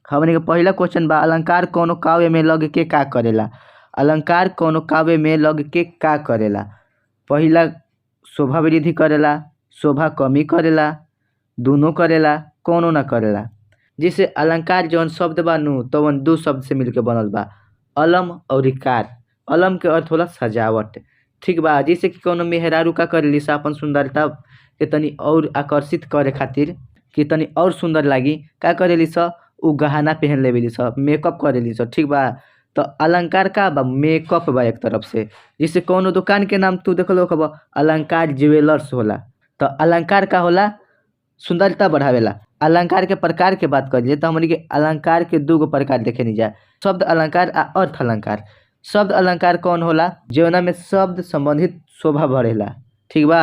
हमनी के पहिला क्वेश्चन बा, अलंकार कोनो काव्य में लग के का करेला? अलंकार कोनो काव्य में लग के का करेला? पहिला शोभा वृद्धि करेला, शोभा कमी करेला, दोनों करेला, कोनो ना करेला। जैसे अलंकार जौन शब्द बा नु तवन दू शब्द से मिलके बनल बा, अलम और कार। अलम के अर्थ होला सजावट, ठीक बा। जैसे कि कोनो मेहरारू का करेली सा अपन सुंदरता के तनी और आकर्षित करे खातिर कि तनी और सुंदर लागी, का करेली सा उ गहना पहन लेवेली सा, मेकअप करेली सा, ठीक बा। तो अलंकार का बा? मेकअप बा एक तरफ से। जैसे कोनो दुकान के नाम तू देखलो होखबा, अलंकार ज्वेलर्स होला। तो अलंकार का होला? सुंदरता बढ़ावेला। अलंकार के प्रकार के बात करिए तो हमनी के अलंकार के दूगो प्रकार देखे जा, शब्द अलंकार आ अर्थ अलंकार। शब्द अलंकार कौन होला? जौना में शब्द संबंधित शोभा बढ़ेला, ठीक बा।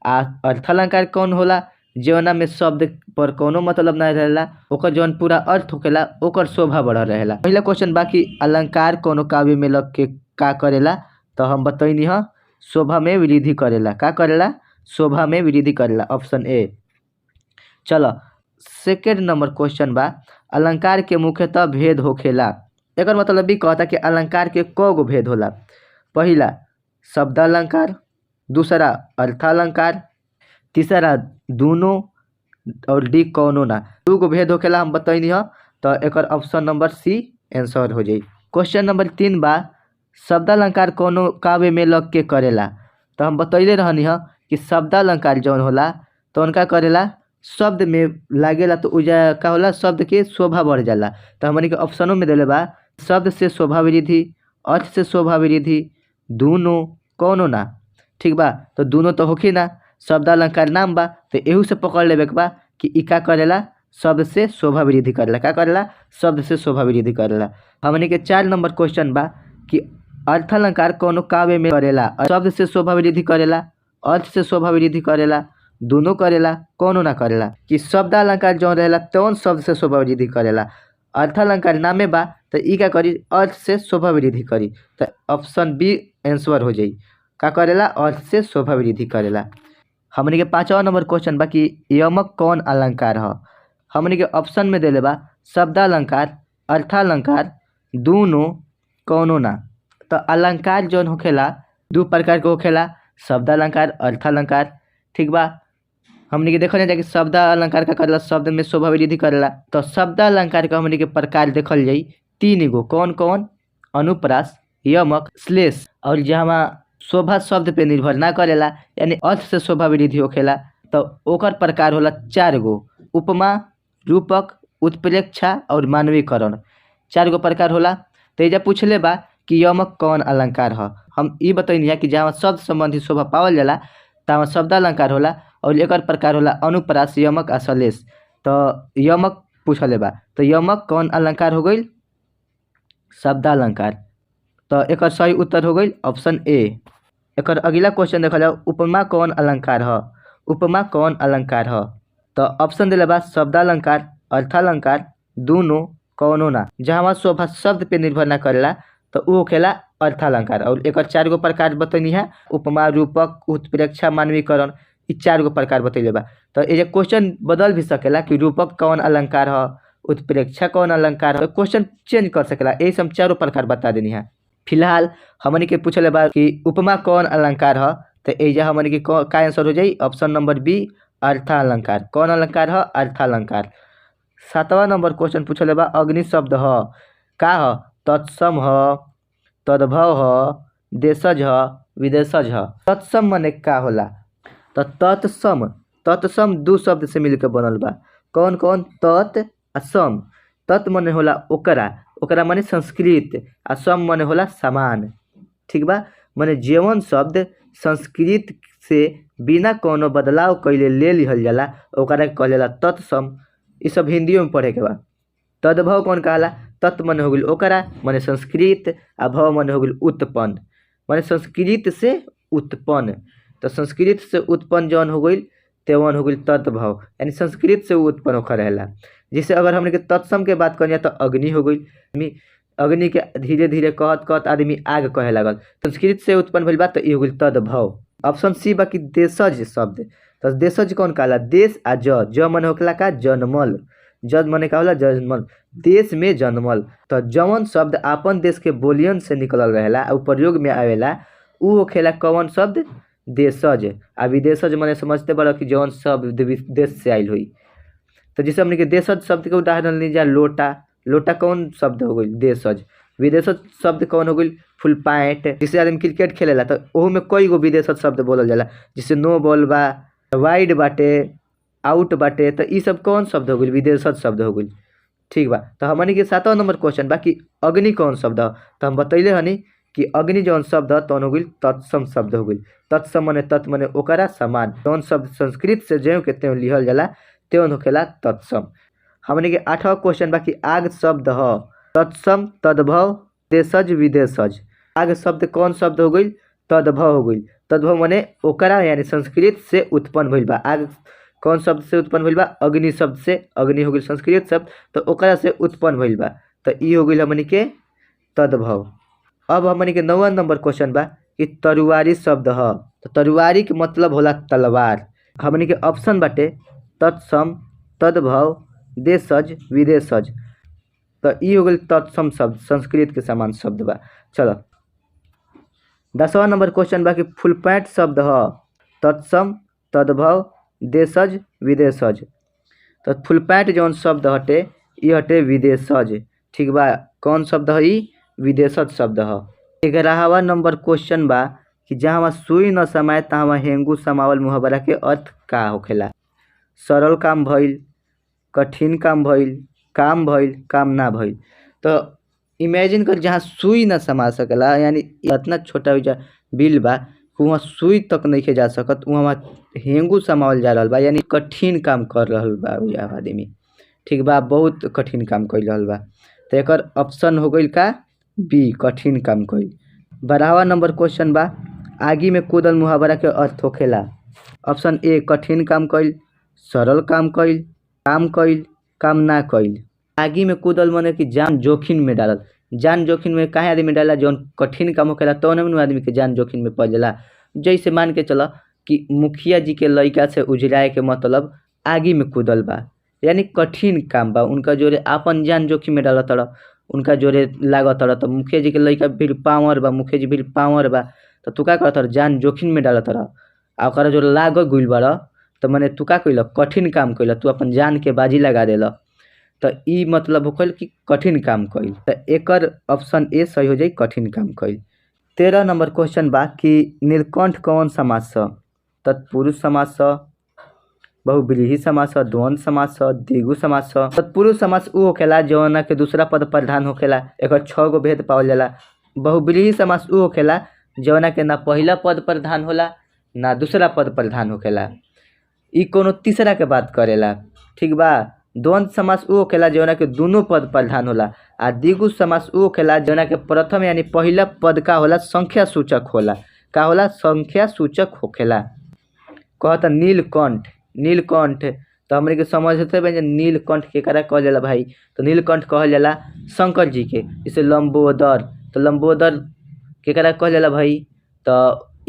आ अर्थ अलंकार कौन होला? जौना में शब्द पर कोनो मतलब ना रहेला, ओकर जौन पूरा अर्थ होखेला ओकर शोभा बढ़ल रहेला। पहिला क्वेश्चन बा कि अलंकार कोनो काव्य में लग के का करेला? तो हम बतैनी ह, शोभा में वृद्धि करेला। का करेला? शोभा में वृद्धि करेला, ऑप्शन ए। चलो सेकेंड नंबर क्वेश्चन बा, अलंकार के मुख्यतः भेद होखेला। एकर मतलब भी कहता कि अलंकार के क गो भेद होला। पहिला शब्द अलंकार, दूसरा अर्थालंकार, तीसरा दोनों और डी कौनो ना। दू गो भेद होखेला हम बतैनी ह, तो एकर ऑप्शन नंबर सी आंसर हो जाई। क्वेश्चन नंबर 3 बा, शब्दालंकार कोनो काव्य में लग के करेला? तो हम बतैले रहनी ह कि शब्दालंकार जौन होला तो उनका करेला शब्द में लागेला, तो उजा का होला शब्द के शोभा बढ़ जाला। तो हमनी के ऑप्शनों में देले बा शब्द से शोभा वृद्धि, अर्थ से शोभा वृद्धि, दोनों, कौनो ना, ठीक बा। तो दोनों तो होखी ना, शब्दालंकार नाम बा तो एहू से पकड़ लेवे के बा कि ई का करेला, शब्द से शोभा वृद्धि करेला। का करेला? शब्द से शोभा वृद्धि करेला। हमनी के 4 नंबर क्वेश्चन बा कि अर्थालंकार कोनो काव्य में करेला? शब्द से शोभा वृद्धि करेला, अर्थ से शोभा वृद्धि करेला, दोनों करेला, कौनो ना करेला। कि शब्दालंकार जौन रहेला तौन शब्द से शोभा वृद्धि करेला, अर्थालंकार नामे बा तो ई का करी अर्थ से शोभा वृद्धि करी, तो ऑप्शन बी आंसर हो जाई। का करेला? अर्थ से शोभा वृद्धि करेला। हमनी के 5वां नंबर क्वेश्चन बा कि यमक कौन अलंकार ह? हमनी के ऑप्शन में देले बा शब्दालंकार, अर्थालंकार, दोनों, कौनो ना। तो अलंकार जौन होखेला दू प्रकार के होखेला, शब्दालंकार, अर्थालंकार, ठीक बा। हमनी के देखल जाए कि शब्दालंकार का करेला, शब्द में शोभा वृद्धि करेला। तो शब्दालंकार के हमनी के प्रकार देखल जाई 3 गो, कौन कौन? अनुप्रास, यमक, श्लेष। और जहाँ शोभा शब्द पे निर्भर ना करेला यानी अर्थ से शोभा वृद्धि होखेला तो ओकर प्रकार होला 4 गो, उपमा, रूपक, उत्प्रेक्षा और मानवीकरण, 4 गो प्रकार होला। तो एजा पूछले बा कि यमक कौन अलंकार ह? हम ई बतैनी है कि जहाँ शब्द संबंधी शोभा पावल जाला तहाँ शब्दालंकार होला और एकर प्रकार होला अनुप्रास, यमक आ श्लेष। तो यमक पूछले बा तो यमक कौन अलंकार हो गइल? शब्दालंकार। तो एकर सही उत्तर हो गइल ऑप्शन ए। एकर अगला क्वेश्चन देखल जाओ, उपमा कौन अलंकार ह? उपमा कौन अलंकार ह? तो ऑप्शन दिले बा शब्दालंकार, अर्थालंकार, दोनों, कौनो ना। जहाँ शोभा शब्द पे निर्भर ना करेला तो उ होखेला अर्थालंकार। और एकर 4 गो प्रकार बतैनी है, उपमा, रूपक, उत्प्रेक्षा, मानवीकरण, इ 4 गो प्रकार बतैले बा। तो ये क्वेश्चन बदल भी सकेला कि रूपक कौन अलंकार ह, उत्प्रेक्षा कौन अलंकार ह, क्वेश्चन चेंज कर सकेला। यही सब चारों प्रकार बता देनी है। फिलहाल हमनी के पूछले बा कि उपमा कौन अलंकार ह, तो एजा हमनी के का आंसर हो जाई? ऑप्शन नंबर बी अर्थालंकार। कौन अलंकार ह? अर्थालंकार। 7वां नंबर क्वेश्चन पूछले बा अग्नि शब्द ह का ह? तत्सम ह, तद्भव ह, देशज ह, विदेशज ह। तत्सम माने का होला? तो तत्सम, तत्सम दू शब्द से मिलके बनल बा। कौन कौन? तत् आ सम। तत् माने होला ओकरा, ओकरा माने संस्कृत, आ सम माने होला समान, ठीक बा। माने जेवन शब्द संस्कृत से बिना कोनो बदलाव कइले ले लिहल जाला ओकरा के कहल जाला तत्सम। ई सब हिंदियो में पढ़े के बा। तद्भव कौन कहाला? तत् माने हो गेल ओकरा माने संस्कृत, आ भव माने हो गेल उत्पन्न, माने संस्कृत से उत्पन्न। तो संस्कृत से उत्पन्न जौन हो गइल तेवन हो गइल तद्भव, यानी संस्कृत से उत्पन्न होकर रहेला। जैसे अगर हमने के तत्सम के बात करिए तो अग्नि हो गइल, अग्नि के धीरे धीरे कहत कहत आदमी आग कहे लागल, संस्कृत से उत्पन्न भइल बा तो ई हो गइल तद्भव। ऑप्शन सी बा कि देशज शब्द। तो देशज कौन कहला? देश आ ज, ज मने होखेला का? जनमल, जज मने का होला? जनमल। देश में जन्मल। तो जवन शब्द आपन देश के बोलियन से निकलल रहेला आ प्रयोग में आवेला उ होखेला कौन शब्द? देशज। आ विदेशज मने समझते बड़ा कि जवन शब्द विदेश से आइल होई। तो जैसे हमनी के देशज शब्द के उदाहरण ली जा लोटा। लोटा कौन शब्द हो गइल? देशज। विदेशज शब्द कौन हो गइल? फुल पैंट। जैसे आदमी क्रिकेट खेलेला तो ओहू में कई गो विदेशज शब्द बोलल जाला, जैसे नो बॉल बा, वाइड बाटे, आउट बाटे। तो ई सब कौन शब्द हो गइल? विदेशज शब्द हो गइल। ठीक बा। तो हमनी के 7वां नंबर क्वेश्चन बा कि अग्नि कौन शब्द ह? तो हम बतैले हनी कि अग्नि जौन शब्द ह तौन हो गइल तत्सम शब्द हो गइल। तत्सम मने तत् मने ओकरा समान, जौन शब्द संस्कृत से ज्यों के त्यों लिहल जाला त्यों होखेला तत्सम। हमनी के 8वां क्वेश्चन बा कि आग शब्द ह तत्सम, तद्भव, देशज, विदेशज। आग शब्द कौन शब्द हो गइल? तद्भव हो गइल। तद्भव मने ओकरा यानी संस्कृत से उत्पन्न भइल बा। आग कौन शब्द से उत्पन्न भइल बा? अग्नि शब्द से। अग्नि हो गइल संस्कृत शब्द, तो ओकरा से उत्पन्न भइल बा। तो ई हो गइल हमनी के तद्भव। अब हमनी के 9वां नंबर क्वेश्चन बा कि तरुआरी शब्द ह। तो तरुआरी के मतलब होला तलवार। हमनी के ऑप्शन बाटे तत्सम, तद्भव, देशज, विदेशज। तो ई हो गइल तत्सम शब्द, संस्कृत के समान शब्द बा। चलो 10वां नंबर क्वेश्चन बा कि फुल पैंट शब्द ह तत्सम, तद्भव, देशज, विदेशज। तो फुल पैंट जौन शब्द हटे ई हटे विदेशज। ठीक बा। कौन शब्द ह ई? विदेशज शब्द ह। 11वां नंबर क्वेश्चन बा कि जहाँ सुई न समाए तहाँ हेंगू समावल मुहावरा के अर्थ का होखेला? सरल काम भइल, कठिन काम भइल, काम भइल, काम ना भइल। तो इमेजिन कर जहाँ सुई न समा सकेला, यानी इतना छोटा बिल बा वहाँ सुई तक नहीं जा सकत, वहाँ हेंगू समावल जा रहल बा, यानी कठिन काम कर रहल बा उ आदमी। ठीक बा, बहुत कठिन काम कर रहल बा। तो एकर ऑप्शन हो गइल का? बी, कठिन काम कइल। 12वां नंबर क्वेश्चन बा आगी में कूदल मुहावरा के अर्थ होखेला? ऑप्शन ए कठिन काम कइल, सरल काम कइल, काम कइल, काम ना कइल। आगी में कूदल मने कि जान जोखिम में डालल। जान जोखिम में काहे आदमी डाला? जौन कठिन काम होखेला तौन में आदमी के जान जोखिम में पड़ जाला। जैसे मान के चल कि मुखिया जी के लड़का से उजराए के मतलब आगी में कूदल बा, यानी कठिन काम बा। उनका जोरे आपन जान जोखिम में डालत रह, उनका जोरे लागत रह। तो मुखिया जी के लड़का भी पावर बा, मुखिया जी भी पावर बा, तो तू का करत रह? जान जोखिम में डालत रह। आ ओकरा जोरे लाग गइल बाड़ तो मने तू का कइल? कठिन काम कइल, तू अपन जान के बाजी लगा देल। तो ई मतलब होखल कि कठिन काम कइल। तो एकर ऑप्शन ए सही हो जाई, कठिन काम कइल। 13 नंबर क्वेश्चन बा कि नीलकंठ कौन समास ह? तत्पुरुष समास ह, बहुव्रीहि समास ह, द्वंद्व समास ह, द्विगु समास ह। तत्पुरुष समास उ होखेला जौना के दूसरा पद प्रधान होखेला। एकर 6 गो भेद पावल जाला। बहुव्रीहि समास उ होखेला जौना के ना पहिला पद प्रधान होला ना दूसरा पद प्रधान होखेला, ई कोनो तीसरा के बात करेला। ठीक बा। द्वंद्व समास उ होखेला जौना के दोनों पद प्रधान होला। आ द्विगु समास उ होखेला जौना के प्रथम यानी पहिला पद का होला? संख्या सूचक होला। का होला? संख्या सूचक होखेला। कहता नीलकंठ, नीलकंठ तो हमनी के समझते बा नीलकंठ केकरा कहल जाला भाई? तो नीलकंठ कहल जाला शंकर जी के। जैसे लंबोदर, तो लंबोदर केकरा कहल जाला भाई? तो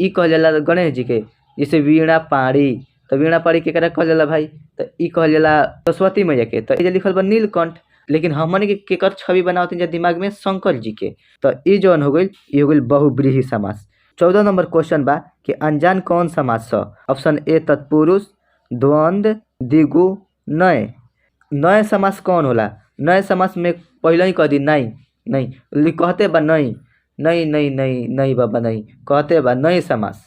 ई कहल जाला गणेश जी के। जैसे वीणा पाणी, तो वीणा पाणी केकरा कहल जाला भाई? तो ई कहल जाला सरस्वती मैया के। तो ए लिखल बा नीलकंठ, लेकिन हमन के केकर छवि बनावत जा दिमाग में? शंकर जी के। तो ई जौन हो गइल ई हो गइल बहुव्रीहि समास। 14 नंबर क्वेश्चन बा कि अनजान कौन समास ह? ऑप्शन ए तत्पुरुष, द्वंद्व, द्विगु, नय। नय समास कौन होला? नय समास में पहले ही कह दी नहीं नहीं कहते बा नहीं नहीं नहीं नहीं नहीं बाबा नहीं कहते बा नय समास,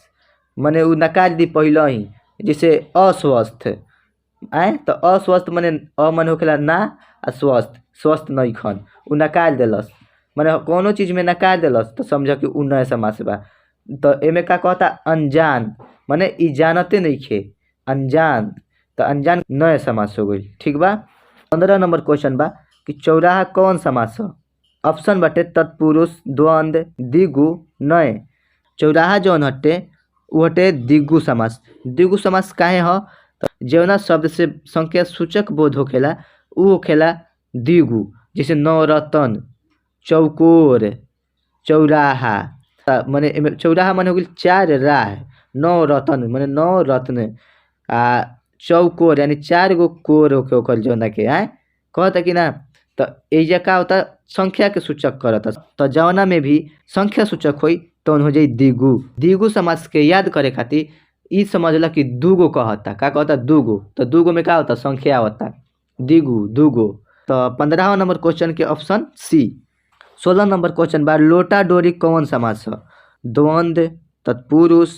मने उ नकार दी पहले ही। जैसे अस्वस्थ आए तो अस्वस्थ मने अ मन होखेला ना आ स्वस्थ, स्वस्थ नहीं खन, उ नकार देलस, मने कोनो चीज में नकार देलस तो समझ कि उ नय समास बा। तो एमे का कहता? अनजान, मने ई जानते नहीं खे, अनजान, तो अनजान नय समास हो गइल। ठीक बा। 15 नंबर क्वेश्चन बा कि चौराहा कौन समास ह? ऑप्शन बाटे तत्पुरुष, द्वंद्व, द्विगु, नय। चौराहा जौन हटे उ हटे द्विगु समास। द्विगु समास काहे ह? जौना शब्द से संख्या सूचक बोध होखेला उ होखेला द्विगु। जैसे नवरत्न, चौकोर, चौराहा, मने चौराहा मने हो गेल 4 राह, नौ रत्न मने 9 रत्न, आ चौकोर यानी 4 गो कोर होखे ओकर जौना के आए कहता कि ना। तो एजा का होता संख्या के सूचक करता, तो जवना में भी संख्या सूचक होई तौन हो जाई द्विगु। द्विगु समास के याद करे खातिर ई समझला कि दूगो कहता, का कहता दूगो, तो दूगो में का होता संख्या होता, द्विगु दूगो। तो 15वां नंबर क्वेश्चन के ऑप्शन सी। 16 नंबर क्वेश्चन बा लोटा डोरी कौन समास ह? द्वंद्व, तत्पुरुष,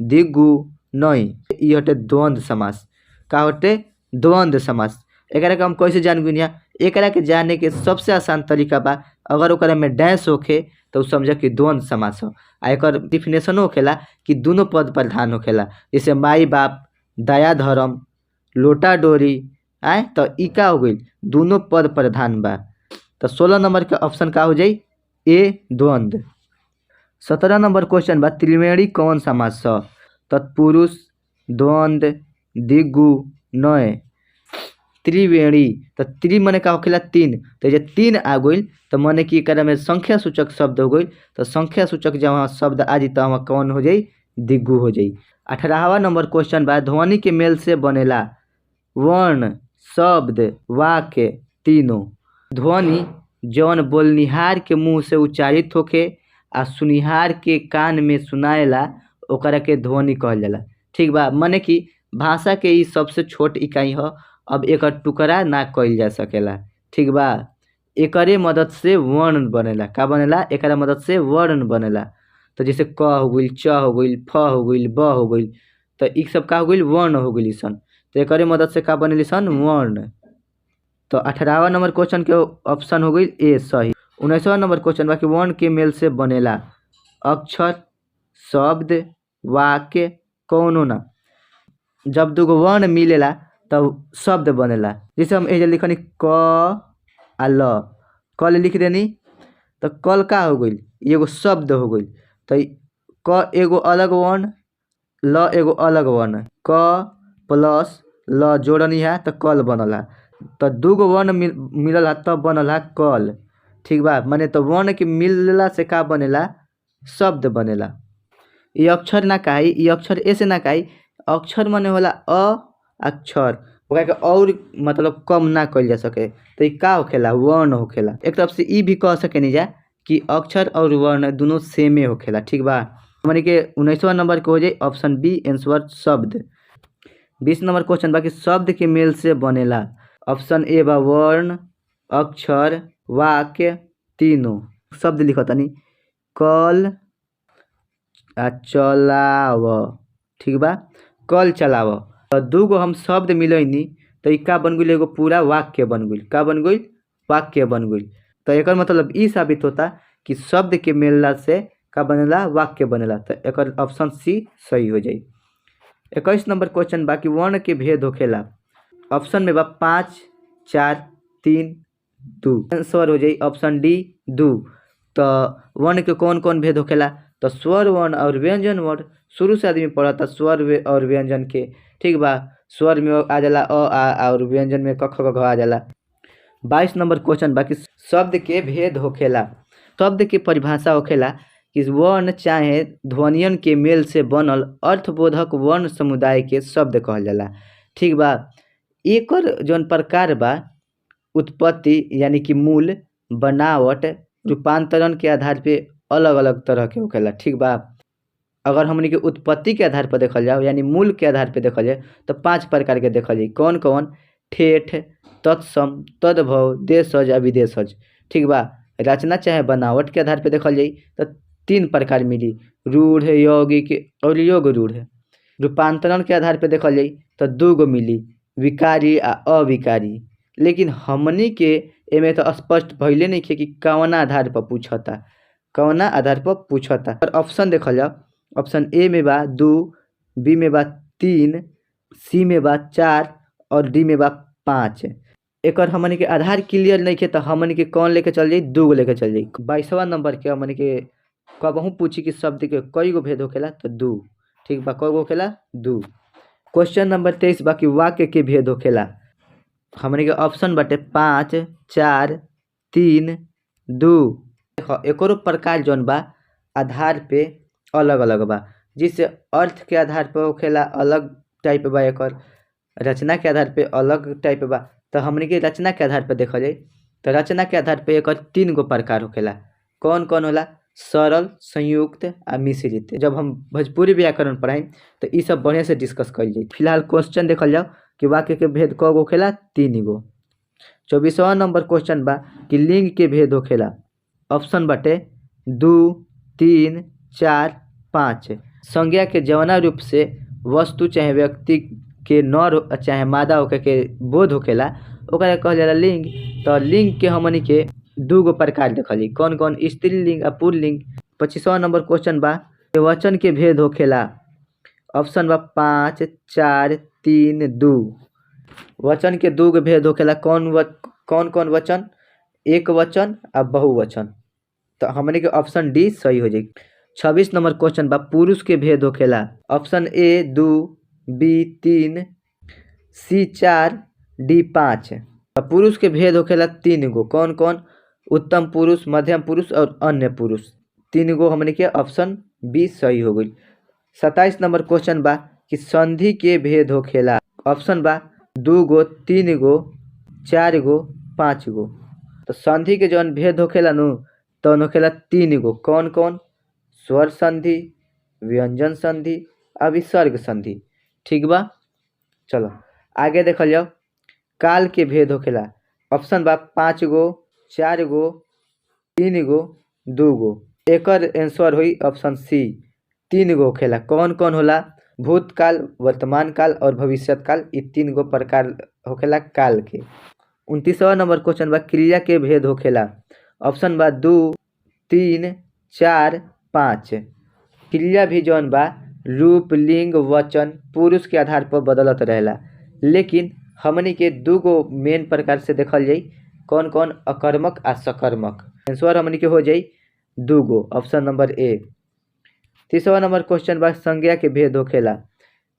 द्विगु, नहीं। ई हटे द्वंद्व समास। का हटे द्वंद्व समास। एकरा के हम कैसे जान गुनिया? एकरा के जाने के सबसे आसान तरीका बा अगर ओकरा में डैश होखे तो समझ कि द्वंद्व समास ह। आ एकर डिफिनेशनो होखेला कि दोनों पद प्रधान होखेला, जैसे माई बाप, दया धर्म, लोटा डोरी आए, तो ई का हो गइल दोनों पद प्रधान बा। तो 16 नंबर के ऑप्शन का हो जाई ए द्वंद्व। 17 नंबर क्वेश्चन बा त्रिवेणी कौन समास ह? तत्पुरुष, द्वंद्व, द्विगु, नय। त्रिवेणी तो त्रि मने का होखेला तीन, तो जे तीन आ गइल तो मने कि एकरा में संख्या सूचक शब्द हो गइल, तो संख्या सूचक जहाँ शब्द आ जी तो वहाँ कौन हो जाई द्विगु हो जाई। 18वां नंबर क्वेश्चन बा ध्वनि के मेल से बनेला वर्ण, शब्द, वाक्य तीनों। ध्वनि जौन बोलनिहार के मुँह से उच्चारित होखे आ सुनिहार के कान में सुनाएला ओकरा के ध्वनि कहल जाला। ठीक बा, मने कि भाषा के ई सबसे छोट इकाई ह, अब एकर टुकड़ा ना कइल जा सकेला। ठीक बा, एकरे मदद से वर्ण बनेला। का बनेला? एकरा मदद से वर्ण बनेला। तो जैसे क हो गइल, च हो गइल, फ हो गइल, ब हो गइल, तो ई सब का हो गइल वर्ण हो गइल सन। तो एकरे मदद से का बनेली सन वर्ण। तो 18वां नंबर क्वेश्चन के ऑप्शन हो गइल ए सही। 19वां नंबर क्वेश्चन बा कि वर्ण के मेल से बनेला अक्षर, शब्द, वाक्य कौनो ना। जब दूगो वर्ण मिलेला तब शब्द बनेला। जैसे हम एजे लिखनी क आ ल, क ले लिख देनी तो कल का हो गइल एगो शब्द हो गइल। तो क एगो अलग वर्ण, ल एगो अलग वर्ण, क प्लस ल जोड़नी है तो कल बनला। तो दूगो वर्ण मिलल है तब बनल है कल। ठीक बा, माने तो वर्ण के मिलला से का बनेला शब्द बनेला। ये अक्षर ना काई, ये अक्षर ऐसे ना काई, अक्षर माने होला अ अक्षर, ओकरा के और मतलब कम ना कइल जा सके। तो ई का होखेला वर्ण होखेला। एक तरफ से ई भी कह सकेनी जा कि अक्षर और वर्ण दोनों सेमे होखेला। ठीक बा, माने के 19वां नंबर के हो जाई ऑप्शन बी आंसर शब्द। 20 नंबर क्वेश्चन बा कि शब्द के मेल से बनेला ऑप्शन ए बा वर्ण, अक्षर, वाक्य तीनों। शब्द लिखतनी कल आ चलाव। ठीक बा, कल चलाव, तो दूगो हम शब्द मिलैनी तो ई का बन गइल एगो पूरा वाक्य बन गइल। का बन गइल? वाक्य बन गइल। तो एकर मतलब ई साबित होता कि शब्द के मिलला से का बनेला वाक्य बनेला। तो एकर ऑप्शन सी सही हो जाई। 21 नंबर क्वेश्चन बा कि वर्ण के भेद होखेला ऑप्शन में बा 5, 4, 3, 2। आंसर हो जाई ऑप्शन डी 2। तो वर्ण के कौन कौन भेद होखेला? तो स्वर वर्ण और व्यंजन वर्ण। शुरू से आदमी पढ़ता स्वर और व्यंजन के। ठीक बा, स्वर में आ जाला अ आ और व्यंजन में क ख ग घ आ जाला। 22 नंबर क्वेश्चन बा कि शब्द के भेद होखेला। शब्द के परिभाषा होखेला कि वर्ण चाहे ध्वनियन के मेल से बनल अर्थबोधक वर्ण समुदाय के शब्द कहल जाला। ठीक बा, एकर जौन प्रकार बा उत्पत्ति यानी कि मूल, बनावट, रूपांतरण के आधार पे अलग अलग तरह के होखेला। ठीक बा, अगर हमनी के उत्पत्ति के आधार पर देखल जाओ यानी मूल के आधार पर देखल जाए तो 5 प्रकार के देखल जाए। कौन कौन? ठेठ, तत्सम, तद्भव, देशज आ विदेशज। ठीक बा, रचना चाहे बनावट के आधार पर देखल जाए तो 3 प्रकार मिली, रूढ़, यौगिक और योग रूढ़। रूपांतरण के आधार पर देखल जाए तो 2 गो मिली, विकारी आ अविकारी। लेकिन हमनी के एमे तो स्पष्ट भइले नहीं कि कौना आधार पर पूछता, कौना आधार पर पूछता। और ऑप्शन देखल जाओ, ऑप्शन ए में बा 2, बी में बा 3, सी में बा 4 और डी में बा 5। एकर हमनी के आधार क्लियर नहीं के तो हमनी के कौन लेके चल जाई? 2 गो लेके चल जाई। 22वां नंबर के हमनी के कबहू पूछी कि शब्द के कई गो भेद होखेला तो 2। ठीक बा, कई गो होखेला? 2। क्वेश्चन नंबर 23 बा कि वाक्य के भेद होखेला। हमनी के ऑप्शन बाटे 5, 4, 3, 2। देखो एकरो प्रकार जौन बा आधार पे अलग अलग बा, जिससे अर्थ के आधार पर होखेला अलग टाइप बा, एकर रचना के आधार पे अलग टाइप बा। तो हमनी के रचना के आधार पर देखल जाई तो रचना के आधार पे एकर 3 गो प्रकार होखेला। कौन कौन होला? सरल, संयुक्त आ मिश्रित। जब हम भोजपुरी व्याकरण पढ़ाई तो इ सब बढ़िया से डिस्कस कइल जाई। फिलहाल क्वेश्चन देखल जाओ कि वाक्य के भेद क गो होखेला? 3 गो। 24वां नंबर क्वेश्चन बा कि लिंग के भेद होखेला। ऑप्शन बाटे 2, 3, 4, 5। संज्ञा के जवना रूप से वस्तु चाहे व्यक्ति के नर चाहे मादा होखे के बोध होखेला ओकरा कहल जाला लिंग। तो लिंग के हमनी के 2 गो प्रकार देखल जाई, कौन कौन? स्त्रीलिंग आ पुल्लिंग। 25वां नंबर क्वेश्चन बा वचन के भेद होखेला। ऑप्शन बा 5, 4, 3, 2। वचन के 2 गो भेद होखेला। कौन कौन कौन वचन? एक वचन आ बहुवचन। तो हमनी के ऑप्शन डी सही हो जाई। 26 नंबर क्वेश्चन बा पुरुष के भेद होखेला। Option A 2, B 3, C 4, D 5। पुरुष के भेद होखेला 3 गो। कौन कौन? उत्तम पुरुष, मध्यम पुरुष और अन्य पुरुष। 3 गो हमनी के ऑप्शन बी सही हो गई। 27 नंबर क्वेश्चन बा कि संधि के भेद होखेला। ऑप्शन बा 2 गो, 3 गो, 4 गो, 5 गो। तो संधि के जौन भेद होखेला नु तौन होखेला 3 गो। कौन कौन? स्वर संधि, व्यंजन संधि आ विसर्ग संधि। ठीक बा, चलो आगे देखल जाओ। काल के भेद होखेला। ऑप्शन बा 5 गो, 4 गो, 3 गो, 2 गो। एकर आंसर होई ऑप्शन सी, 3 गो होखेला। कौन कौन होला? भूतकाल, वर्तमान काल और भविष्यत काल, ये 3 गो प्रकार होखेला काल के। 29वां नंबर क्वेश्चन बा क्रिया के भेद होखेला। ऑप्शन बा 2, 3, 4, 5। क्रिया भी जौन बा रूप, लिंग, वचन, पुरुष के आधार पर बदलत रहेला, लेकिन हमनी के 2 गो मेन प्रकार से देखल जाई। कौन कौन? अकर्मक आ सकर्मक। आंसर हमनी के हो जाई 2 गो, ऑप्शन नंबर ए। 30वां नंबर क्वेश्चन बा संज्ञा के भेद होखेला।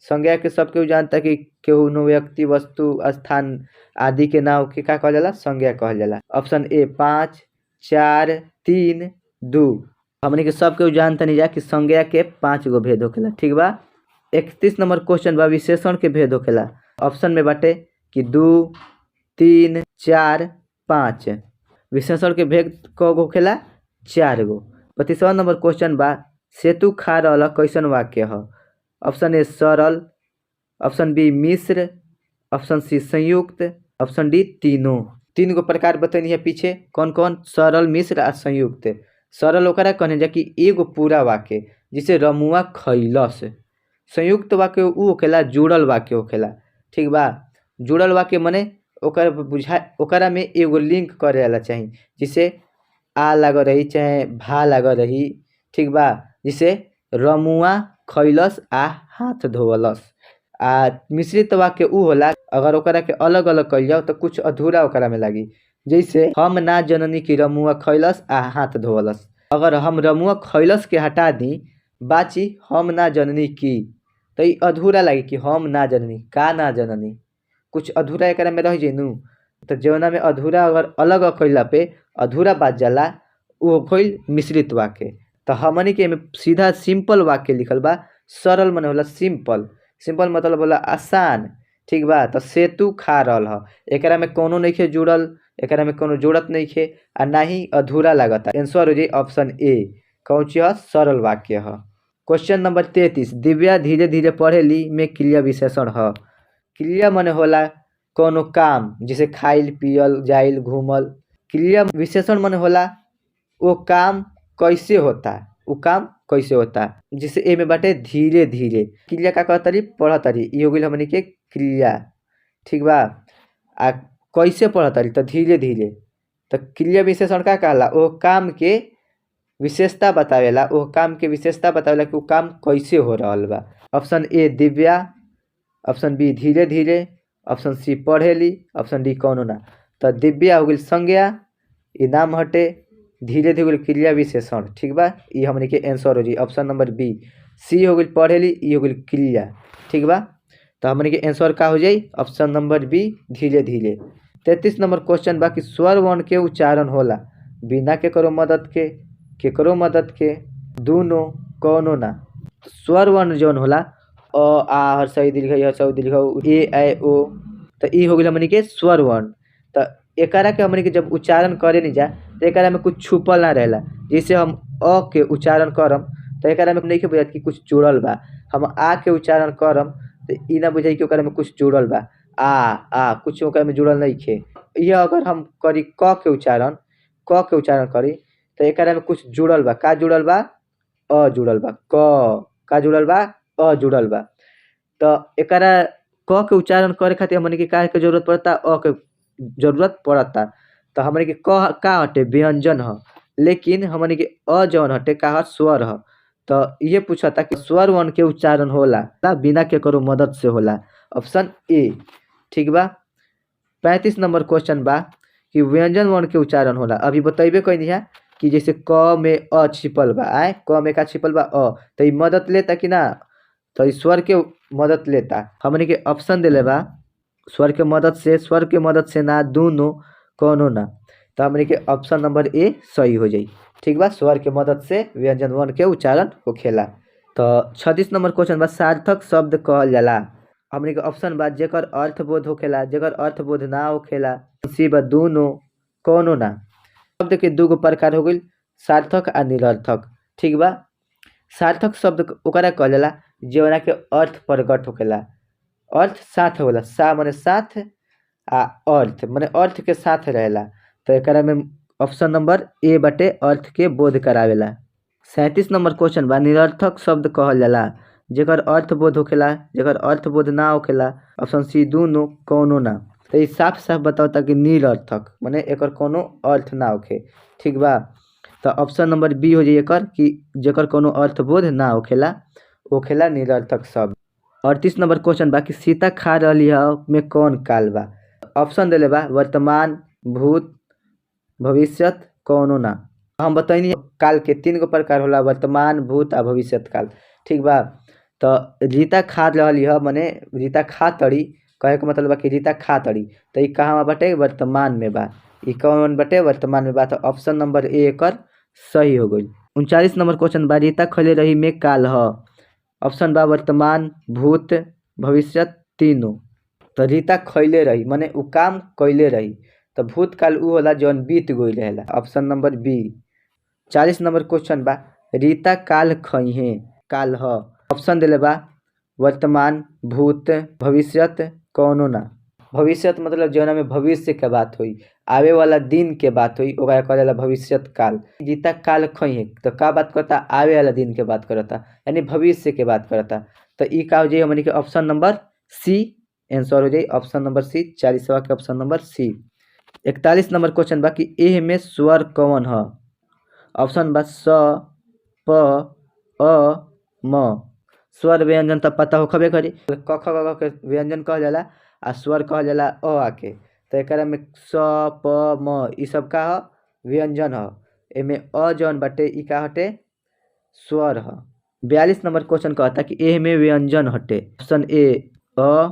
संज्ञा के सब केहू जानता कि केहू नो व्यक्ति, वस्तु, स्थान आदि के नाम के का कहल जाला? संज्ञा कहल जाला। Option A 5, 4, 3, 2। हमनी के सब केहू जानता नहीं जा कि संज्ञा के 5 गो भेद होखेला। ठीक बा। 31 नंबर क्वेश्चन बा विशेषण के भेद होखेला। ऑप्शन में बाटे कि 2, 3, 4, 5। विशेषण के भेद क गो होखेला? 4 गो। 32वां नंबर क्वेश्चन बा सेतु खा रहल कैसन वाक्य ह? ऑप्शन ए सरल, ऑप्शन बी मिश्र, ऑप्शन सी संयुक्त, ऑप्शन डी तीनों। 3 गो प्रकार बतैनी है पीछे, कौन कौन? सरल, मिश्र आ संयुक्त। सरल ओकरा कहने जा कि एगो पूरा वाक्य, जिसे रमुआ खैलस। संयुक्त वाक्य उ होखेला जुड़ल वाक्य होखेला। ठीक बा, जुड़ल वाक्य मने ओकर बुझा ओकरा में एगो लिंक करे चाही, जिसे आ लागल रही चाहे भा लागल रही। ठीक बा, जिसे रमुआ खैलस आ हाथ धोवलस। आ मिश्रित वाक्य उ होला अगर ओकरा के अलग अलग कइल जाओ तो कुछ अधूरा ओकरा में लागी, जैसे हम ना जननी की रमुआ खैलस आ हाथ धोवलस। अगर हम रमुआ खैलस के हटा दी, बाची हम ना जननी की, तो ई अधूरा लागी कि हम ना जननी का ना जननी, कुछ अधूरा एकरा में रह जइनू। तो जौना में अधूरा अगर अलग कइला पे अधूरा बात जाला उ होइल मिश्रित वाक्य। तो हमनी के सीधा सिंपल वाक्य लिखल बा। सरल मने होला सिंपल, सिंपल मतलब होला आसान। ठीक बा, तो सेतु खा रहल ह, एकरा में कोनो नइखे जुड़ल, एकरा में कोनो जुड़त नइखे आ ना ही अधूरा लागता। आंसर हो जाई ऑप्शन ए। कौन चीज ह? सरल वाक्य ह। क्वेश्चन नंबर 33, दिव्या धीरे धीरे पढ़ेली में क्रिया विशेषण ह। क्रिया मने होला कोनो काम, जैसे खाइल, पियल, जाइल, घूमल। क्रिया विशेषण मने होला वो काम कैसे होता, वो काम कैसे होता। जैसे ए में बाटे धीरे धीरे, क्रिया का कहतरी? पढ़तरी। ई हो गइल हमनी के क्रिया। ठीक बा, आ कैसे पढ़तरी? तो धीरे धीरे। तो क्रिया विशेषण का कहला? वो काम के विशेषता बतावेला, वो काम के विशेषता बतावेला कि वो काम कैसे हो रहल बा। Option A Divya, option B धीरे धीरे, ऑप्शन सी पढ़ेली, ऑप्शन डी कौनो ना। तो दिव्या हो गइल संज्ञा, ई नाम हटे, धीरे धीरे क्रिया विशेषण। ठीक बा, ई हमनी के आंसर हो जाई ऑप्शन नंबर बी। सी हो गइल पढ़ेली, ई हो गइल क्रिया। ठीक बा, तो हमनी के आंसर का हो जाई? ऑप्शन नंबर बी धीरे धीरे। 33 नंबर क्वेश्चन बा कि स्वर वर्ण के उच्चारण होला बिना केकरो मदद के, केकरो मदद के, दोनों, कौनो ना। स्वर वर्ण जौन होला अ, आ, हर्ष ई, दीर्घ ई, हर्ष ऊ, दीर्घ ऊ, ए, ऐ, ओ, तो ई हो गइल हमनी के स्वर वर्ण। तो एकरा के हमनी के जब उच्चारण करे नहीं जा तो एकरा में कुछ छुपल ना रहेला। जैसे हम अ के उच्चारण करम तो एकरा में नहीं बुझात कि कुछ जुड़ल बा। हम आ के उच्चारण करम तो ई ना बुझाई कि ओकरा में कुछ जुड़ल बा, आ आ कुछ ओकरा में जुड़ल नहीं खे। यह अगर हम करी क के उच्चारण, क के उच्चारण करी तो एकरा में कुछ जुड़ल बा। का जुड़ल बा? अ जुड़ल बा। क का जुड़ल बा? अ जुड़ल बा। तो एकरा क के उच्चारण करे खातिर हमनी के का के जरूरत पड़ता? अ के जरूरत पड़ता। तो हमनी के क का हटे? व्यंजन ह। लेकिन हमनी के अ जौन हटे का ह? स्वर ह। तो ये पूछता कि स्वर वर्ण के उच्चारण होला बिना केकरो मदद से होला, ऑप्शन ए। ठीक बा। 35 नंबर क्वेश्चन बा कि व्यंजन वर्ण के उच्चारण होला। अभी बतैबे कैनी है कि जैसे क में अ छिपल बा, आए क में का छिपल बा? अ, तो ई मदद लेता कि ना? तो ई स्वर के मदद लेता। हमनी के ऑप्शन देले बा स्वर के मदद से, स्वर के मदद से ना, दोनों, कोनो ना। तो हमनी के ऑप्शन नंबर ए सही हो जाई। ठीक बा, स्वर के मदद से व्यंजन वर्ण के उच्चारण होखेला। तो 36 नंबर क्वेश्चन बा सार्थक शब्द कहल जाला। हमनी के ऑप्शन बा जेकर अर्थबोध होखेला, जेकर अर्थबोध ना होखेला, सी बा दोनों, कोनो ना। शब्द के दूगो प्रकार हो गइल, सार्थक आ निरर्थक। ठीक बा। सार्थक शब्द ओकरा कहल जाला जेवना के अर्थ प्रकट होखेला। अर्थ साथ होला, सा माने साथ आ अर्थ माने अर्थ के साथ रहेला। तो एकरा में ऑप्शन नंबर ए बाटे अर्थ के बोध करावेला। 37 नंबर क्वेश्चन बा निरर्थक शब्द कहल जाला जेकर अर्थबोध होखेला, जेकर अर्थबोध ना होखेला, ऑप्शन सी दोनों, कोनो ना। तो ई साफ साफ बतावता कि निरर्थक माने एकर कोनो अर्थ ना होखे। ठीक बा। तो ऑप्शन नंबर बी हो जाई एकर कि जेकर कोनो अर्थबोध ना होखेला होखेला निरर्थक शब्द। 38 नंबर क्वेश्चन बा कि सीता खा रहली ह में कौन काल बा। ऑप्शन देले बा वर्तमान, भूत, भविष्यत, कोनो ना। हम बतैनी काल के तीन गो प्रकार होला, वर्तमान, भूत आ भविष्यत काल। ठीक बा। तो रीता खा रहली ह माने रीता खा तड़ी, कहे के मतलब बा कि रीता खा तड़ी, तो ई कहाँ बाटे? वर्तमान में बा। ई कौन बाटे? वर्तमान में बा। तो ऑप्शन नंबर ए एकर सही हो गइल। 39 नंबर क्वेश्चन बा रीता खैले रही में काल ह। ऑप्शन बा वर्तमान, भूत, भविष्यत, तीनों। तो रीता खैले रही माने उ काम कैले रही, तो भूतकाल उ होला जौन बीत गइल रहेला, option number B. 40 number question बा रीता काल खइहे काल ह। ऑप्शन देले बा वर्तमान, भूत, भविष्यत, कोनो ना। भविष्यत मतलब जौना में भविष्य के बात होई, आवे वाला दिन के बात होई, ओकरा कहल जाला भविष्यत काल। रीता काल खइहे तो का बात करता? आवे वाला दिन के बात करता, यानी भविष्य के बात करता। तो ई का हो जाई हमनी के ऑप्शन नंबर सी आंसर हो जाई, ऑप्शन नंबर सी, 40वां के option number C. 41 number question बा कि एह में स्वर कौन ह। ऑप्शन बा स, प, अ, म। स्वर व्यंजन त पता होखबे करी, क ख ग घ के व्यंजन कहल जाला आ स्वर कहल जाला अ आ के। तो एकरा में स, प, म ई सब का ह? व्यंजन ह। एमे अ जौन बाटे ई का हटे? स्वर ह। 42 नंबर क्वेश्चन कहता कि एह में व्यंजन हटे। ऑप्शन ए अ,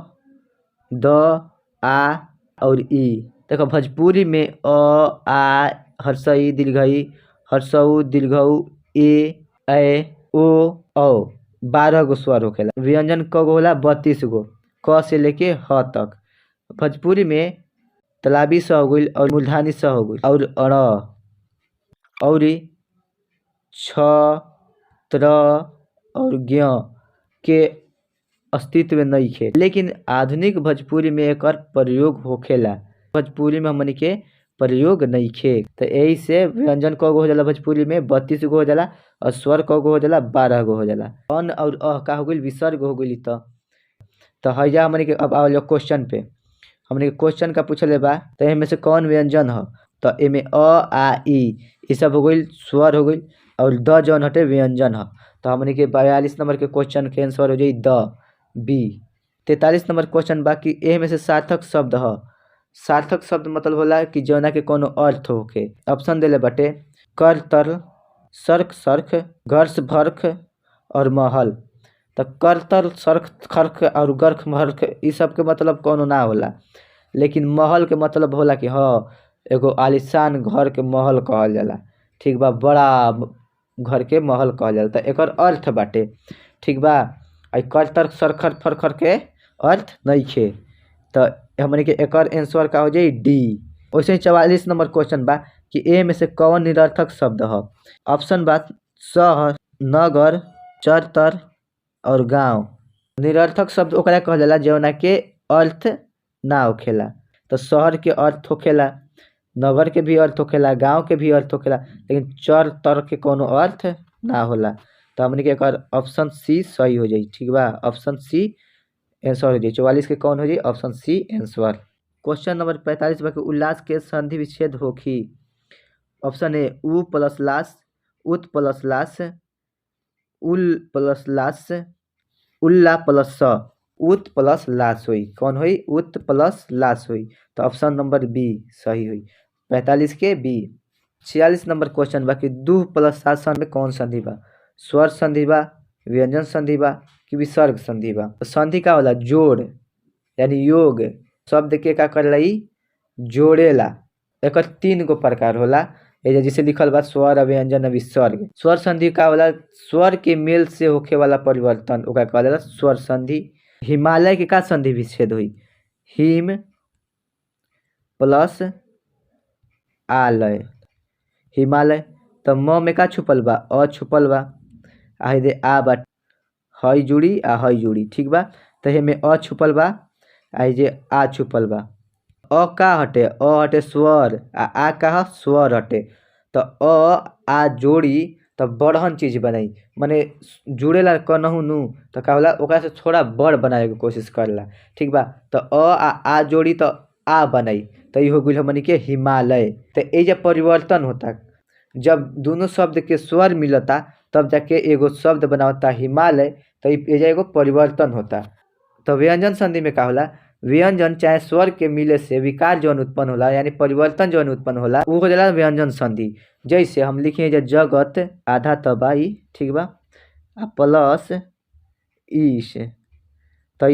the, आ और ई। देखो भोजपुरी में अ, आ, हर्षई, दीर्घई, हर्षऊ, दीर्घऊ, ए, ऐ, ओ, औ, 12 गो स्वर होखेला। व्यंजन क गो होला? 32 गो, क से लेके ह तक। भोजपुरी में तलाबी स हो गइल और मूर्धानी स हो गइल और अण और छ, त्र और ज्ञ के अस्तित्व नइखे, लेकिन आधुनिक भोजपुरी में एकर प्रयोग होखेला। भोजपुरी में हमनी के प्रयोग नइखे। तो यही से व्यंजन क गो हो जाला भोजपुरी में? 32 गो हो जाला और स्वर क गो हो जाला? 12 गो हो जाला। अन और अह का हो गइल? विसर्ग हो गइल। तो हैजा हमनी के अब आवल क्वेश्चन पे। हमनी के क्वेश्चन का पूछले बा तो एमे से कौन व्यंजन ह। तो एमे अ, आ, ई ई सब हो गइल स्वर हो गइल और the जौन हटे व्यंजन ह। तो हमनी के 42 नंबर के क्वेश्चन के आंसर हो जाई the, B. 43 number question बा कि एह में से सार्थक शब्द ह। सार्थक शब्द मतलब होला कि जौना के कोनो अर्थ होखे। ऑप्शन देले बाटे कर, तर, सर्क, सर्ख, गर्स, भर्ख और महल। तो कर, तर, सर्ख, खर्ख और गर्ख, मर्ख ई सब के मतलब कोनो ना होला, लेकिन महल के मतलब होला कि हाँ एगो आलीशान घर के महल कहल जाला। ठीक बा, बड़ा घर के महल कहल जाला। तो एकर अर्थ बाटे। ठीक बा, आ कर, तर, सरखर, फरखर के अर्थ नइखे। तो हमनी के एकर आंसर का हो जाई? डी। वैसे ही 44 नंबर क्वेश्चन बा कि ए में से कौन निरर्थक शब्द ह। ऑप्शन बा शहर, नगर, चरतर और गांव। निरर्थक शब्द ओकरा कहल जाला जवना के अर्थ ना होखेला। तो शहर के अर्थ होखेला, नगर के भी अर्थ होखेला, गांव के भी अर्थ होखेला, लेकिन चर तर के कोनो अर्थ ना होला। तो हमनी के एकर ऑप्शन सी सही हो जाई। ठीक बा, ऑप्शन सी आंसर हो जाई। 44 के कौन हो जाई? Option C answer. Question number 45 बा कि उल्लास के संधि विच्छेद होखी। ऑप्शन ए उ प्लस लास, उत प्लस लास, उल प्लस लास, उल्ला प्लस स। उत प्लस लास होई। कौन होई? उत प्लस लास होई। तो ऑप्शन नंबर बी सही होई, 45 के बी। 46 नंबर क्वेश्चन बा कि दुह प्लस शासन में कौन संधि बा? स्वर संधि बा, व्यंजन संधि बा कि विसर्ग संधि बा? संधि का होला? जोड़ यानी योग। शब्द के का करेला? ई जोड़ेला। एकर 3 गो प्रकार होला। जैसे लिखल बा स्वर, व्यंजन, विसर्ग। स्वर संधि का होला? स्वर के मेल से होखे वाला परिवर्तन ओकरा कहल जाला स्वर संधि। हिमालय के का संधि विच्छेद होई? हिम प्लस आलय, हिमालय। तो म में का छुपल बा? अ छुपल बा, आ दे आ बा, हई जुड़ी आ हई जुड़ी। ठीक बा, तो एमे अ छुपल बा आ जे आ छुपल बा। अ का हटे? अ हटे स्वर आ का ह? स्वर हटे। तो अ आ जोड़ी त बड़हन चीज बनाई, माने जुड़ेला कनहु नु त का होला ओकरा से थोड़ा बड़ बनावे के कोशिश करेला। ठीक बा, तो अ आ जोड़ी त आ बनाई, त ई हो गइल हमनी के हिमालय। तो एजा परिवर्तन होता, जब दोनों शब्द के स्वर मिलता तब जाके एगो शब्द बनावता हिमालय। तो एजा एगो परिवर्तन होता। तो व्यंजन संधि में का होला? व्यंजन चाहे स्वर के मिले से विकार जौन उत्पन्न होला यानी परिवर्तन जौन उत्पन्न होला उ हो जाला व्यंजन संधि। जैसे हम लिखे जगत आधा तबाई, ठीक बा, आ प्लस ईश, त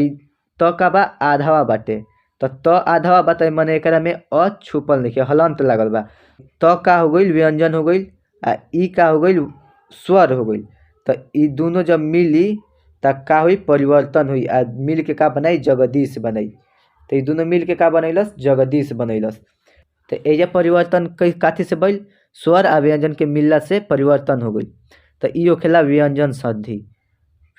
त का बा? आधावा बाटे। त आधावा बा त मने एकरा में अ छुपल नइखे, हलंत लागल बा। त का हो गइल? व्यंजन हो गइल, आ ई का हो गइल? स्वर हो गइल। त ई दोनों जब मिली त का होई? परिवर्तन होई आ मिल के का बनाई? जगदीश बनाई। त ई दोनों मिल के का बनैलस? जगदीश बनैलस। त एजा परिवर्तन काथी से भइल? स्वर आ व्यंजन के मिलला से परिवर्तन हो गइल। त ई होखेला व्यंजन संधि।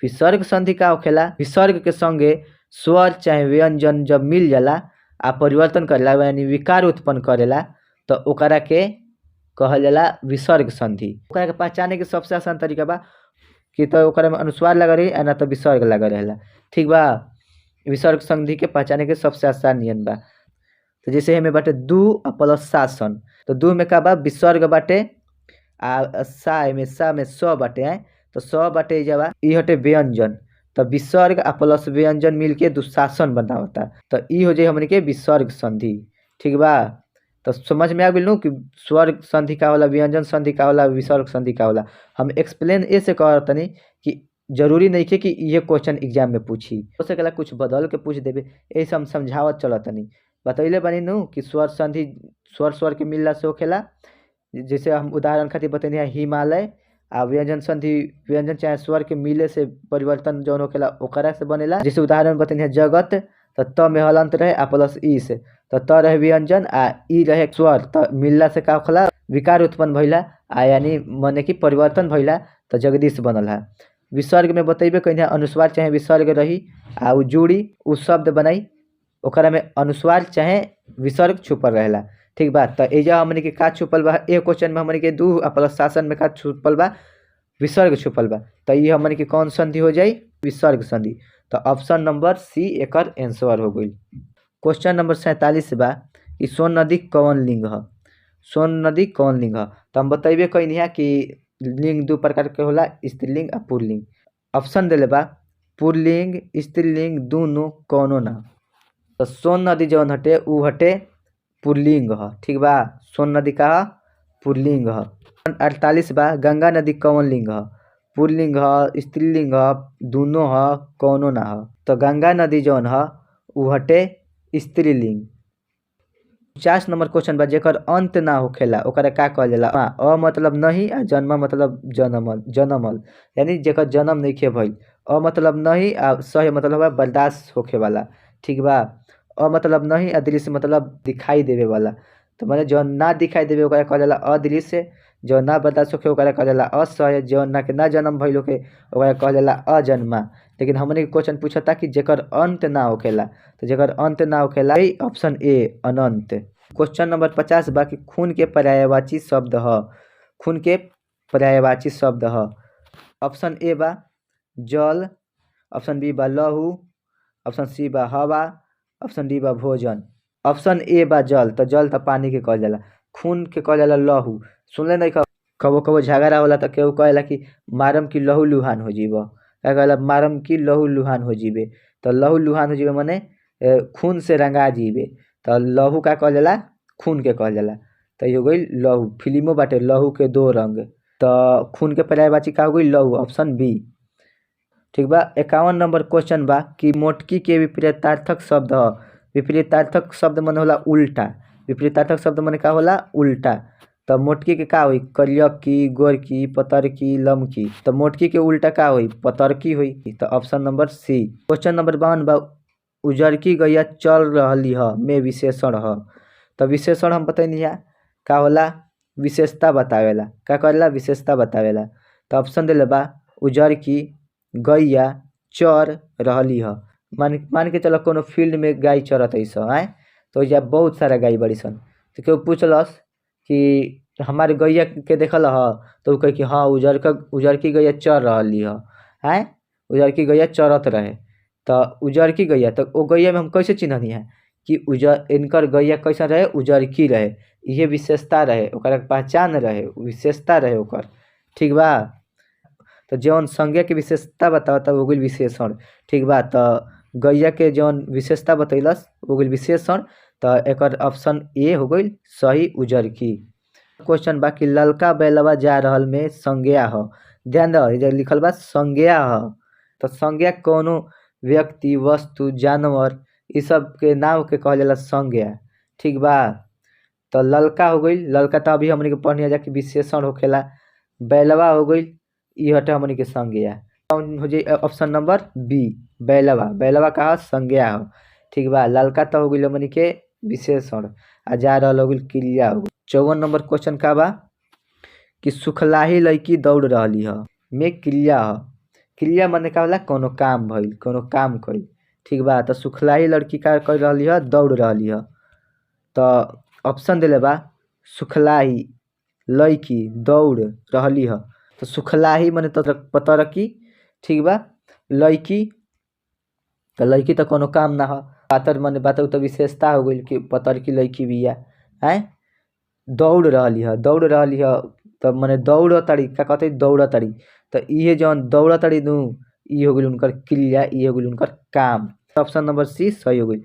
विसर्ग संधि का होखेला? विसर्ग के संगे स्वर चाहे व्यंजन जब मिल जाला आ परिवर्तन करेला यानी विकार उत्पन्न करेला त ओकरा के कहल जाला विसर्ग संधि। ओकरा के पहचाने के सबसे आसान तरीका बा कि त ओकरा में अनुस्वार लागल रही आ ना त विसर्ग लागल रहेला। ठीक बा, विसर्ग संधि के पहचाने के सबसे आसान नियम बा। तो जैसे एमे बाटे दू आ प्लस शासन, तो दू में का बा? विसर्ग बाटे आ सा एमे सा में स बाटे है, तो स बाटे जवा ई हटे व्यंजन। तो विसर्ग आ प्लस व्यंजन मिलके दुशासन बनावता, तो ई हो जाई हमनी के विसर्ग संधि। ठीक बा, तो समझ में आ गइल नु कि स्वर संधि का होला, व्यंजन संधि का होला, विसर्ग संधि का होला। हम एक्सप्लेन ऐसे करतनी कि जरूरी नइखे कि ये क्वेश्चन एग्जाम में पूछी, हो सकेला कुछ बदल के पूछ देबे, ऐसे हम समझावत चलतनी। बतैले बानी नु कि स्वर संधि स्वर स्वर के मिलला से होखेला। जैसे हम उदाहरण खातिर बतैनी है हिमालय, आ व्यंजन संधि व्यंजन चाहे स्वर के मिले से परिवर्तन जौन होखेला ओकरा से बनेला। जैसे उदाहरण बतैनी है जगत, त त में हलंत रहे आ प्लस ई से, त त रहे व्यंजन आ ई रहे स्वर, त मिलला से का होखेला? विकार उत्पन्न भइला आ यानी मने कि परिवर्तन भइला, त जगदीश बनल है। विसर्ग में बतैबे कइनी अनुस्वार चाहे विसर्ग रही आ उ जुड़ी उ शब्द बनाई, ओकरा में अनुस्वार चाहे विसर्ग छुपल रहेला। ठीक बा, त एजा हमनी के का छुपल बा? ए क्वेश्चन में हमनी के दू आ प्लस शासन में का छुपल बा? विसर्ग छुपल बा। त ई हमनी के कौन संधि हो जाई? विसर्ग संधि। त ऑप्शन नंबर सी एकर आंसर हो गइल। क्वेश्चन नंबर 47 बा कि सोन नदी कौन लिंग ह? सोन नदी कौन लिंग ह? त हम बतैबे कइनी है कि लिंग दू प्रकार के होला, स्त्रीलिंग आ पुल्लिंग। ऑप्शन देले बा पुल्लिंग स्त्रीलिंग दोनों कौनो ना। त सोन नदी जौन हटे उ हटे पुल्लिंग ह। ठीक बा, सोन नदी का पुल्लिंग ह। 48 बा गंगा नदी कौन लिंग ह? पुल्लिंग ह, स्त्रीलिंग ह, दोनों ह, कौनो ना ह। तो गंगा नदी जौन ह उ हटे स्त्रीलिंग। 50 नंबर क्वेश्चन बा जेकर अंत ना होखेला ओकरा का कहल जाला? अ मतलब नहीं आ जन्म मतलब जनमल, जनमल यानी जेकर जन्म नइखे भइल। अ मतलब नहीं आ सह मतलब बर्दाश्त होखे वाला। ठीक बा, अ मतलब नहीं आ दृश्य मतलब दिखाई देवे वाला। तो माने जौन ना दिखाई देवे ओकरा कहल जाला अदृश्य, जौन ना बर्दाश्त होखे ओकरा कहल जाला असह्य, जौन ना के ना जन्म भइल होखे ओकरा कहल जाला अजन्मा। लेकिन हमनी के क्वेश्चन पूछता कि जेकर अंत ना होखेला, तो जेकर अंत ना होखेला ऑप्शन ए अनंत। क्वेश्चन नंबर 50 बा कि खून के पर्यायवाची शब्द ह। खून के पर्यायवाची शब्द ह। ऑप्शन ए बा जल, ऑप्शन बी बा लहू, ऑप्शन सी बा हवा, ऑप्शन डी बा भोजन। ऑप्शन ए बा जल, त जल त पानी के कहल जाला, खून के कहल जाला लहू। सुनले नहीं कबो कबो झगड़ा होला त केहू कहेला कि मारम की लहू लुहान हो जीब, का कहेला मारम की लहू लुहान हो जीबे। त लहू लुहान हो जीबे मने खून से रंगा जीबे। त लहू का कहल जाला? खून के कहल जाला। त ई हो गइल लहू। फिल्मो बाटे लहू के दो रंग। त खून के पर्यायवाची का हो गइल? लहू, ऑप्शन बी। ठीक बा। 51 नंबर क्वेश्चन बा कि मोटकी के विपरीतार्थक शब्द ह। विपरीतार्थक शब्द मने होला उल्टा। विपरीतार्थक शब्द मने का होला? उल्टा। त मोटकी के का होई? करियकी, गोरकी, पतरकी, लमकी। त मोटकी के उल्टा का होई? पतरकी होई। त option number C. Question number 52 बा उजरकी गैया चल रहली ह में विशेषण ह। त विशेषण हम बतैनी है का होला? विशेषता बतावेला। का करेला? विशेषता बतावेला। त ऑप्शन देले बा उजरकी गैया चर रहली ह। मान के चल कोनो फील्ड में गाय चरत ऐस आए, तो ओइजा बहुत सारा गाय बड़ी सन। त केहू पूछलस कि हमार गैया के देखल ह, त उ कही कि हाँ उजरकी गैया चर रहली ह आए, उजरकी गैया चरत रहे। त उजरकी गैया, त ओ गैया में हम कैसे चिन्हनी है कि उजर इनकर गैया कैसन रहे? उजरकी रहे। इहे विशेषता रहे, ओकरा पहचान रहे, विशेषता रहे ओकर। ठीक बा। त जौन संज्ञा के विशेषता बतावता हो गइल विशेषण। ठीक बा। त गैया के जौन विशेषता बतैलस हो गइल विशेषण। त एकर ऑप्शन ए हो गइल सही, उजरकी। क्वेश्चन बा कि ललका बैलवा जा रहल में संज्ञा ह। ध्यान दो, इधर लिखल बा संज्ञा ह। त संज्ञा कोनो व्यक्ति, वस्तु, जानवर इ सब के नाम के कहल जाला संज्ञा। ठीक बा। त ललका हो गइल, ललका त अभी हमनी के पढ़नी जा कि विशेषण होखेला। बैलवा हो गइल, इ हटे हमनी के संज्ञा। कौन हो जाई? ऑप्शन नंबर बी बैलवा। बैलवा का संज्ञा ह। ठीक बा। ललका त हो गइल हमनी के विशेषण आ जा रहल हो गइल क्रिया हो गइल। 54 नंबर क्वेश्चन का बा कि सुखलाही लड़की दौड़ रहली ह में क्रिया ह। क्रिया मने का होला? कोनो काम भइल, कोनो काम कइल। ठीक बा। त सुखलाही लड़की का कर रहली ह? दौड़ रहली ह। त ऑप्शन देले बा सुखलाही लड़की दौड़ रहली ह। त सुखलाही मने पतरकी। ठीक बा। लड़की, त लड़की त कोनो काम ना ह। पातर मने बात त विशेषता हो गइल कि पतरकी लड़की बिया आए। दौड़ रहली ह, दौड़ रहली ह त मने दौड़ तारी, का कहते? दौड़ तारी। त इहे जौन दौड़ तारी नु, इ हो गइल उनकर क्रिया, इ हो गइल उनकर काम। ऑप्शन नंबर सी सही हो गइल।